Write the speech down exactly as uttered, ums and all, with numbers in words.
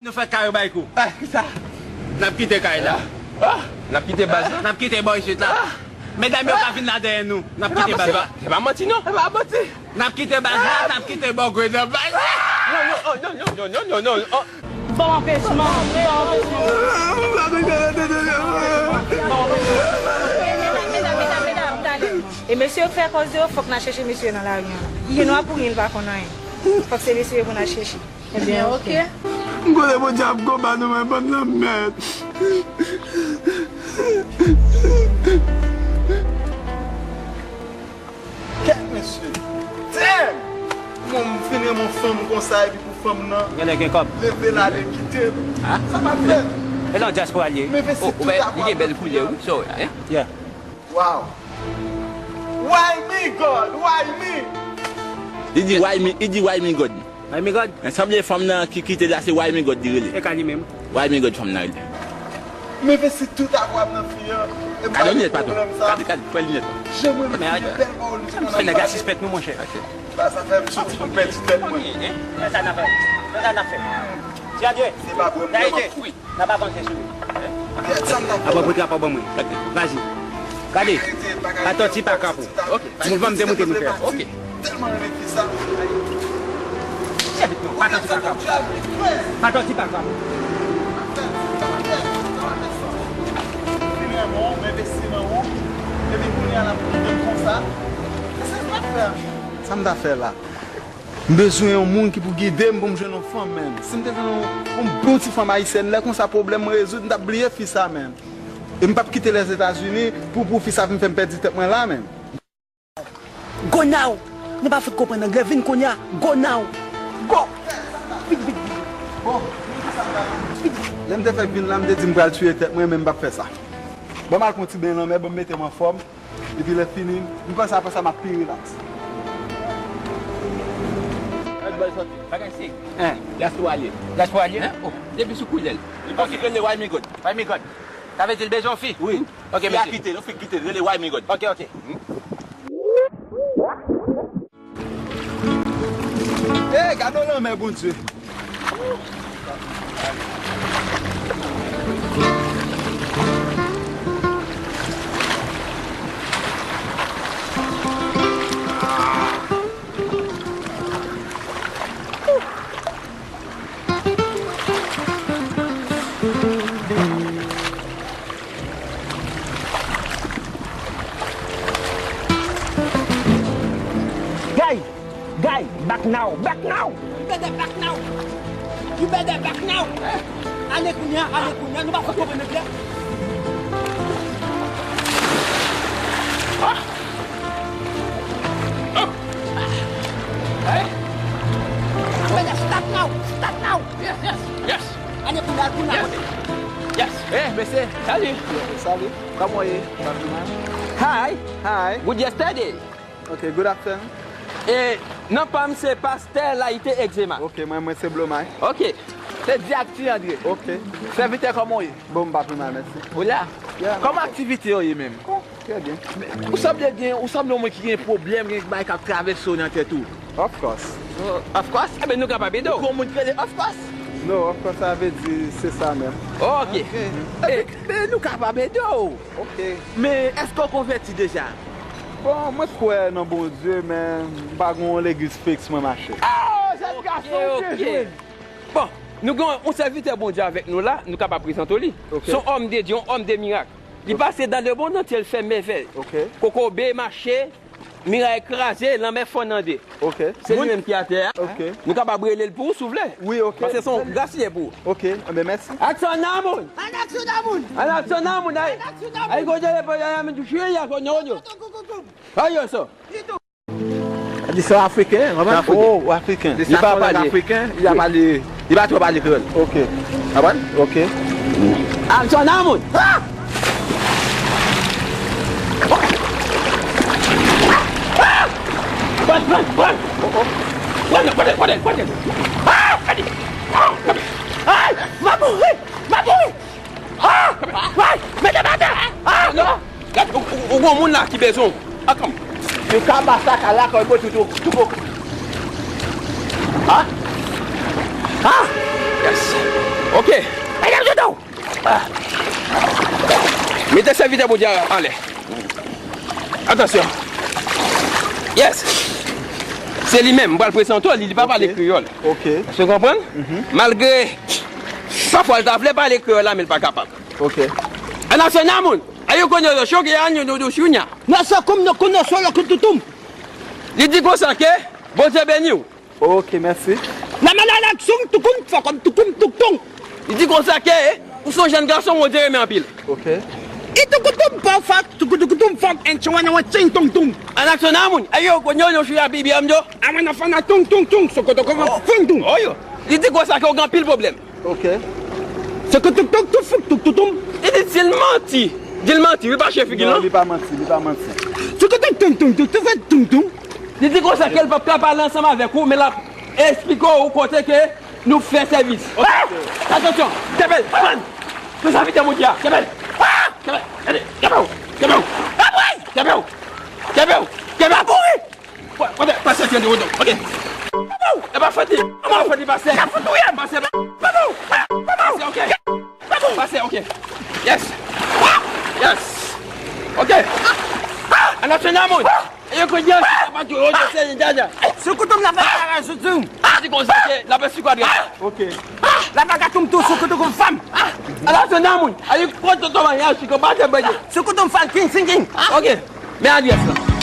Nou fè kay ou bay kou. Ah, kisa? N ap kite kay la. Ah, n ap kite baz la? N ap kite bò isit la. Ah. Medam yo ka vin la dèyè nou. N ap kite baz la. Se pa manti, non. Se pa manti. N ap kite baz la, n ap kite bò gwe nan baz la. Non, non, oh, non, non, non, non, non, non, oh. Ban m anpèchman, ban m anpèchman. Medam, medam, medam, medam, tande. E mesye yo k fè kòz yo, fòk n al chèche mesye yo nan lari an. Li gen nwa pou gen, li pa konn anyen. Fòk se mesye yo pou n al chèche. Ebyen, oke. M konnen Bondye ap konba nou, men bann lanmèd. Kèt, mesye. Damn! Bon, m fin renmen yon fanm konsa, epi pou fanm nan leve l ale kite m. Sa pa fèt. E nan dyaspora li ye. Men vesi tout apwa. Li gen bèl koulè, wi, sa w wè, hein? Yeah. Wow. Why me, God? Why me? Li di, "Why me?" Li di, "Why me, God?" Why me, God? Men sanble fanm nan ki kite la, se "Why me, God" li rele. E ka li menm. "Why me, God" fanm nan rele. Men vesi tout apwa nan fi an. E m pa gen pwoblèm sa. Gade, gade, pran linèt la. Janm renmen fi an, bèl pawòl li te konn ap pale. Fè nèg la sispèk nou, monchè. Ba sa fè m soti pou m pèdi tèt mwen. Sa n ap fè? Sa n ap fè? Ti André, n ap avanse sou li. Apre pou trapa ban mwen. Vazi. Gade. Atò ti pa kapou. Mouvman m te montre nou fè. Tèlman renmen fi sa. Atò ti pa kapou. Atò ti pa kapou. Fin renmen w, m envesti nan ou. Epi kounye a l ap kite m konsa. Se sa m ap fè. Sa m ta fè la? M bezwen yon moun ki pou gide m pou m jwenn yon fanm, menn. Si m te jwenn yon, yon bon ti fanm ayisyèn, lè konsa pwoblèm mwen rezoud, m t ap bliye fi sa, menn. E m p ap kite Lèzetazini pou, pou fi sa vin fè m pèdi tèt mwen la, menn. Go now! Nou pa fout konprann anglè, vin kounye a, go now! Go! Vit, vit, vit. Bon, vit, vit. Lè m te fèk vin la, m te di m pral tiye tèt mwen, men m p ap fè sa. Ban m al pran ti beny lanmè, ban m mete m anfòm. Epi lè fini, m panse apre sa m ap pi rilaks. Gad bòl sòti. Bagay serye. Hein. Dyaspora li ye. Dyaspora li ye? Hein? Oh, depi sou koulè l. Li pa ki rele Why me God. Why me God. Sa vle di l bezwen yon fi? Wi. Ok, mesye. Fi a kite l, fi kite l, rele Why me God. Ok, ok. Eh, gade yon lanmè, Bondye. Guy! Guy! Back now! Back now! You better back now! You better back now! Ale kounye a, ale kounye a, nou pa fè pwoblèm nèg la. You better start now! Start now! Yes, yes, yes! Ale kounye a, kounye a. Yes! Yes! Eh, mesye! Salut! Salut! Kòman w ye? Hi! Hi! Good yesterday! Ok, good afternoon. E non pa m se Pastè Layite Egzema. Ok, mwen, mwen se Blomay. Ok. Se di ak Ti André. Ok. Sèvitè, kòman w ye? Bon, m pa pi mal, mèsi. Ou la? Yeah. Kòman aktivite yo ye menm? Oh, trè byen. Ou sanble gen, ou sanble yon moun ki gen pwoblèm, gen bagay k ap travèse w nan tèt ou. Of course. Oh, of course? Eben, nou kapab ede w. Ou konn moun ki rele of course? No, of course, sa vle di se sa menm. Ok. Ok. Eben, nou kapab ede w. Ok. Men, èske w konvèti deja? Bon, mwen kwè nan Bondye, men m pa gen yon legliz fiks mwen mache. Oh, jèn gason, ou byen jwe. Bon, nou gen yon sèvitè Bondye avèk nou la, nou kapab prezante w li. Ok. Se yon òm de Dye, yon òm de mirak. Li pase dans le monde entier, l fè mèvèy. Ok. Kokobe mache, miray kraze, lanmè fonn an de. Ok. Se li menm ki atè a. Ok. Nou kapab rele l pou ou si w vle. Wi, ok. Paske se yon gras li ye pou ou. Ok, enben mèsi. Aksyon nan moun! An aksyon nan moun! An aksyon nan moun, ay! An aksyon nan moun! Ay, kote le pè, ay, men touche, ay, kote yo. Ay, yo, sa. Li se afriken, konprann? Oh, afriken. Li pa pale afriken, li pa pale, li pa twò pale kreyòl. Ok. Konprann? Ok. Aksyon nan moun! Ah! Pran, pran, pran! Pran, pran, pran, pran! Ah! Ay! M ap mouri! M ap mouri! Ah! Ay! Mete m atè! Ah! Non! Gad, ou, ou, ou gon moun la ki bezwen w. Ankò. Yo ka ba sa ka lakòy mwen toutou, toutou. Ah! Ah! Yes! Ok. Medam Jojo! Mete sèvitè Bondye a anlè. Atansyon. Yes. Se li menm, m pral prezante w li, li pa pale kreyòl. Ok. Èske w konprann? Malgre pafwa l ta vle pale kreyòl la, men l pa kapab. Ok. Anasyonal moun, ayo konyo yo choke an yo do shunya. Nasa kum no kuno solo kututum. Li di konsa ke Bondye beni w. Ok, mèsi. La mala la ksung tukum fakum tukum tuktung. Li di konsa ke ou se yon jèn gason Bondye renmen anpil. Ok. Itukutum pa fak tukutukutum fak en chwana wa ching tung tung. Anasyonal moun, ayo konyo yo shuya bibi amdo. Awana fana tung tung tung sokoto koma fung tung. Oyo. Li di konsa ke ou gen anpil pwoblèm. Ok. Sokoto tuk tuk fuk tuk tutum. Li di si l manti, di l manti wi, pa chè figi l non. Li pa manti, li pa manti. Sokoto tung tung tuk tuk tung tung. Li di konsa ke l p ap ka pale ansanm avèk ou, men l ap esplike w kote ke nou fè sèvis. Ok. Atansyon, kenbe l, kenbe l. Pou sa vite moun di a, kenbe l. Kenbe l, kenbe l, kenbe w, kenbe w. Kenbe w, kenbe w, kenbe w. Kote, pase tande wodo, ok. E pa fòt li, e pa fòt li, pase. Pase, pase, ok. Pase, ok. Yes. Yes. Ok. Anasyonal moun. E yo konye a, se pa di yo se dada. Sou koutoum la fè bagay sou tou. Di konsa ke la fè sikwa dwèt la. Ok. La bagay toum tou sou koutoum fanm. Anasyonal moun. Ayo konye tonton maryaj ki konbate bèdye. Sou koutoum fanm king singing. Ok. Men adrès la.